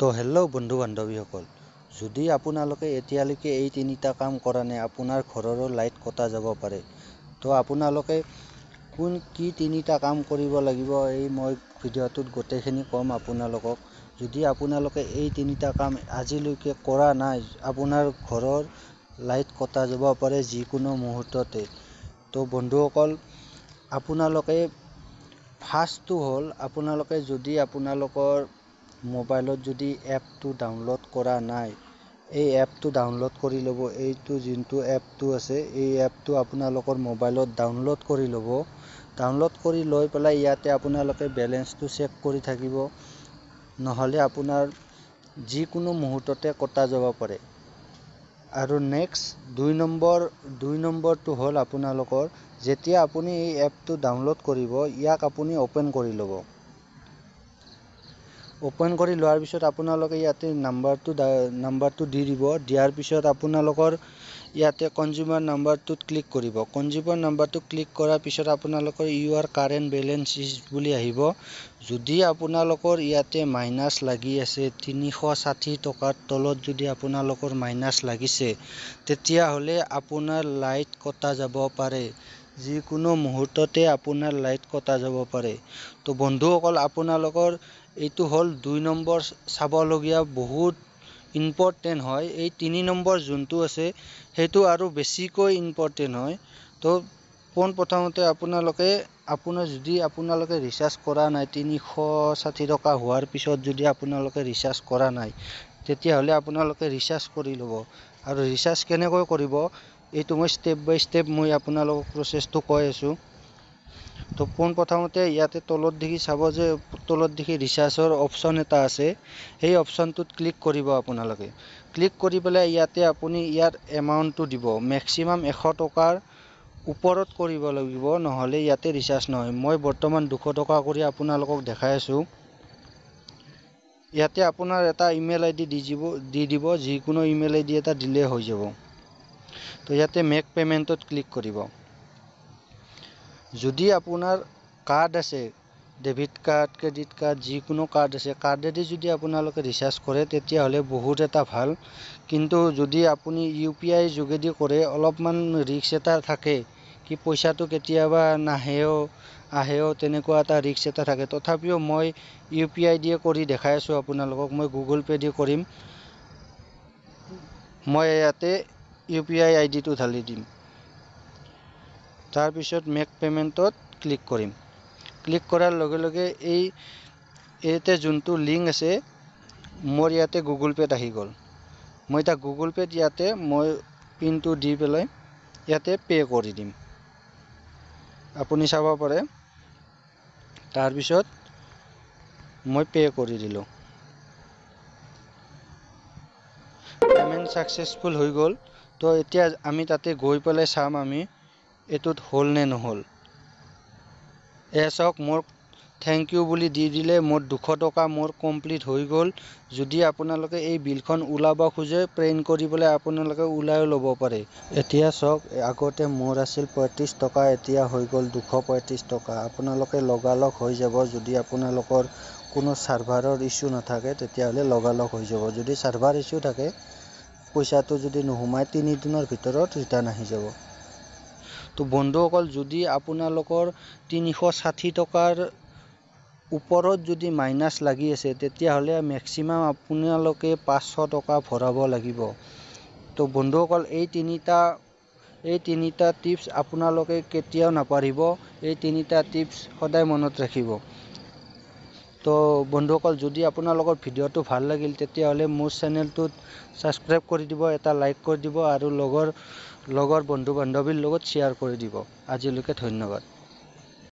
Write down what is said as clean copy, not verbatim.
তো হেল্ল' বন্ধু বান্ধৱীসকল, যদি আপোনালোকে এতিয়ালৈকে এই তিনিটা কাম কৰা নাই, আপোনাৰ ঘৰৰো লাইট কটা যাব পাৰে। তো আপোনালোকে কোন কি তিনিটা কাম কৰিব লাগিব, এই মই ভিডিঅ'টোত গোটেইখিনি ক'ম আপোনালোকক। যদি আপোনালোকে এই তিনিটা কাম আজিলৈকে কৰা নাই, আপোনাৰ ঘৰৰ লাইট কটা যাব পাৰে যিকোনো মুহূৰ্ততে। তো বন্ধুসকল, আপোনালোকে ফাৰ্ষ্টটো হ'ল, আপোনালোকে যদি আপোনালোকৰ মোবাইলত যদি এপটো ডাউনলোড কৰা নাই, এই এপটো ডাউনলোড কৰি ল'ব। এইটো যোনটো এপটো আছে, এই এপটো আপোনালোকৰ মোবাইলত ডাউনলোড কৰি ল'ব। ডাউনলোড কৰি লৈ পেলাই ইয়াতে আপোনালোকে বেলেঞ্চটো চেক কৰি থাকিব, নহ'লে আপোনাৰ যিকোনো মুহূৰ্ততে কটা যাব পাৰে। আৰু নেক্সট দুই নম্বৰটো হ'ল, আপোনালোকৰ যেতিয়া আপুনি এই এপটো ডাউনলোড কৰিব, ইয়াক আপুনি অ'পেন কৰি ল'ব। অ'পেন কৰি লোৱাৰ পিছত আপোনালোকে ইয়াতে নাম্বাৰটো দি দিব। দিয়াৰ পিছত আপোনালোকৰ ইয়াতে কনজিউমাৰ নাম্বাৰটোত ক্লিক কৰিব। কনজিউমাৰ নাম্বাৰটো ক্লিক কৰাৰ পিছত আপোনালোকৰ ইউৰ কাৰেণ্ট বেলেঞ্চ is বুলি আহিব। যদি আপোনালোকৰ ইয়াতে মাইনাছ লাগি আছে, 360 টকাৰ তলত যদি আপোনালোকৰ মাইনাছ লাগিছে, তেতিয়াহ'লে আপোনাৰ লাইট কটা যাব পাৰে। যিকোনো মুহূৰ্ততে আপোনাৰ লাইট কটা যাব পাৰে। তো বন্ধুসকল, আপোনালোকৰ এইটো হ'ল দুই নম্বৰ চাবলগীয়া, বহুত ইম্পৰ্টেণ্ট হয়। এই তিনি নম্বৰ যোনটো আছে, সেইটো আৰু বেছিকৈ ইম্পৰ্টেণ্ট হয়। তো পোনপ্ৰথমতে আপোনালোকে আপোনাৰ যদি আপোনালোকে ৰিচাৰ্জ কৰা নাই, 360 টকা হোৱাৰ পিছত যদি আপোনালোকে ৰিচাৰ্জ কৰা নাই, তেতিয়াহ'লে আপোনালোকে ৰিচাৰ্জ কৰি ল'ব। আৰু ৰিচাৰ্জ কেনেকৈ কৰিব, এইটো মই ষ্টেপ বাই ষ্টেপ মই আপোনালোকক প্ৰচেছটো কৈ আছোঁ। তো পোনপ্ৰথমতে ইয়াতে তলত দেখি চাব যে তলত দেখি ৰিচাৰ্জৰ অপশ্যন এটা আছে, সেই অপশ্যনটোত ক্লিক কৰিব। আপোনালোকে ক্লিক কৰি পেলাই ইয়াতে আপুনি ইয়াৰ এমাউণ্টটো দিব। মেক্সিমাম 100 টকাৰ ওপৰত কৰিব লাগিব, নহ'লে ইয়াতে ৰিচাৰ্জ নহয়। মই বৰ্তমান 200 টকা কৰি আপোনালোকক দেখাই আছোঁ। ইয়াতে আপোনাৰ এটা ইমেইল আই ডি দি দিব, যিকোনো ইমেইল আই ডি এটা দিলেই হৈ যাব। তো ইয়াতে মেক পে'মেণ্টত ক্লিক কৰিব। যদি আপোনাৰ কাৰ্ড আছে, ডেবিট কাৰ্ড, ক্ৰেডিট কাৰ্ড, যিকোনো কাৰ্ড আছে, কাৰ্ডেদি যদি আপোনালোকে ৰিচাৰ্জ কৰে, তেতিয়াহ'লে বহুত এটা ভাল। কিন্তু যদি আপুনি ইউ পি আই যোগেদি কৰে, অলপমান ৰিস্ক এটা থাকে কি পইচাটো কেতিয়াবা নাহেও, আহেও, তেনেকুৱা এটা ৰিস্ক এটা থাকে। তথাপিও মই ইউ পি আই দিয়ে কৰি দেখাই আছোঁ আপোনালোকক। মই গুগল পে' দি কৰিম। মই ইয়াতে ইউ পি আই আই ডিটো ঢালি দিম। তাৰপিছত মেক পে'মেণ্টত ক্লিক কৰিম। ক্লিক কৰাৰ লগে লগে এই ইয়াতে যোনটো লিংক আছে, মোৰ ইয়াতে গুগল পে'ত আহি গ'ল। মই এতিয়া গুগল পে'ত ইয়াতে মই পিনটো দি পেলাই ইয়াতে পে' কৰি দিম, আপুনি চাব পাৰে। তাৰপিছত মই পে' কৰি দিলোঁ, পে'মেণ্ট ছাকচেছফুল হৈ গ'ল। তো এতিয়া আমি তাতে গৈ পেলাই চাম আমি এইটোত হ'ল নে নহ'ল। এয়া চাওক, মোৰ thank U বুলি দি দিলে। মোৰ 200 টকা মোৰ কমপ্লিট হৈ গ'ল। যদি আপোনালোকে এই বিলখন ওলাব খোজে, প্ৰিণ্ট কৰি পেলাই আপোনালোকে ওলাইও ল'ব পাৰে। এতিয়া চাওক, আগতে মোৰ আছিল 35 টকা, এতিয়া হৈ গ'ল 235 টকা। আপোনালোকে লগালগ হৈ যাব। যদি আপোনালোকৰ কোনো ছাৰ্ভাৰৰ ইছ্যু নাথাকে, তেতিয়াহ'লে লগালগ হৈ যাব। যদি ছাৰ্ভাৰ ইছ্যু থাকে, পইচাটো যদি নোসোমায়, 3 দিনৰ ভিতৰত ৰিটাৰ্ণ আহি যাব। তো বন্ধুসকল, যদি আপোনালোকৰ 360 টকাৰ ওপৰত যদি মাইনাছ লাগি আছে, তেতিয়াহ'লে মেক্সিমাম আপোনালোকে 500 টকা ভৰাব লাগিব। তো বন্ধুসকল, এই তিনিটা টিপছ আপোনালোকে কেতিয়াও নাপাহৰিব। এই তিনিটা টিপছ সদায় মনত ৰাখিব। তো বন্ধুসকল, যদি আপোনালোকৰ ভিডিঅ'টো ভাল লাগিল, তেতিয়াহ'লে মোৰ চেনেলটোত ছাবস্ক্ৰাইব কৰি দিব, এটা লাইক কৰি দিব আৰু লগৰ লগৰ বন্ধু বান্ধৱীৰ লগত শ্বেয়াৰ কৰি দিব। আজিলৈকে ধন্যবাদ।